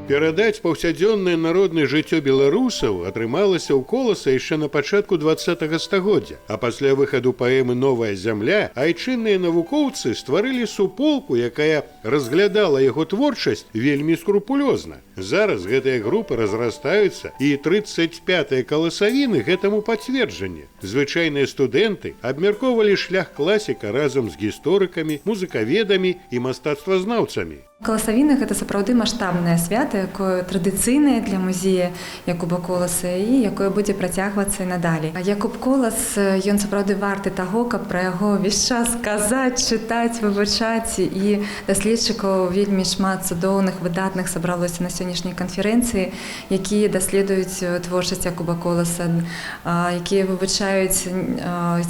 Перадаць паўсядзённае народнае жыццё беларусаў атрымалася ў Коласа яшчэ на пачатку 20 стагоддзя, а пасля выхаду паэмы «Новая зямля» айчынныя навукоўцы стварылі суполку, якая разглядала яго творчасць вельмі скрупулёзна. Зараз гэтыя групы разрастаюцца, і 35 каласавіны гэтаму пацверджанне. Звычайныя студэнты абмяркоўвалі шлях класіка разам з гісторыкамі, музыкаведамі і мастацтвазнаўцамі. Каласавіны — гэта сапраўды маштабнае свята, якое традыцыйнае для музея Якуба Коласа і якое будзе працягвацца і надалей. А Якуб Колас, ён сапраўды варты таго, каб пра яго ўвесь час казаць, чытаць, вывучаць, і даследчыкаў вельмі шмат цудоўных, выдатных сабралося на сённяшняй канферэнцыі, якія даследуюць творчасць Якуба Коласа, якія вывучаюць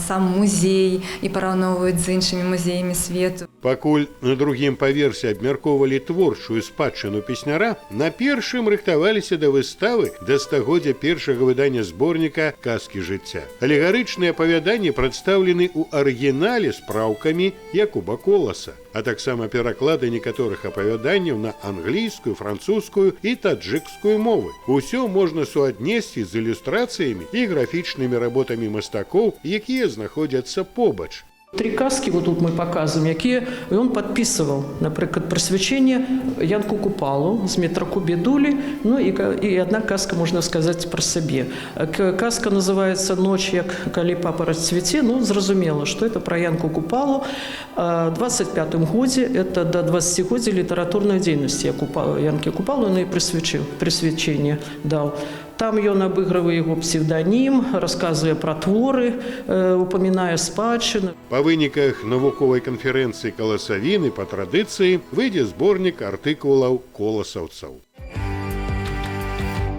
сам музей і параўноўваюць з іншымі музеямі свету. Пакуль на другім паверсе абмяркоўвалі творчую спадчыну песняра, на першым рыхтаваліся да выставы да стагоддзя першага выдання зборніка «Казкі жыцця». Алегарычныя апавяданні прадстаўлены ў арыгінале з праўкамі Якуба Коласа, а таксама пераклады некаторых апавяданняў на англійскую, французскую і таджыкскую мовы. Усё можна суаднесці з ілюстрацыямі і графічнымі работамі мастакоў, якія знаходзяцца побач. Три казкі вот тут мы показываем, якія ён падпісываў, напрыклад, прысвячэнне Янку Купалу, Змітраку Бедулі, ну і одна казка, можна сказаць, пра сабе. Казка называется «Ноч, як калі папараць цвіце», ну, зразумела, што это пра Янку Купалу. 25 годзе, это да 20-годдзя літаратурнай дзейнасці Янкі Купалу ён і прысвячыў, прысвячэнне даў. Там ён абыгрывае яго псевданім, расказвае пра творы, упамінае спадчыну. Па выніках навуковай канферэнцыі «Каласавіны» па традыцыі выйдзе зборнік артыкулаў коласаўцаў.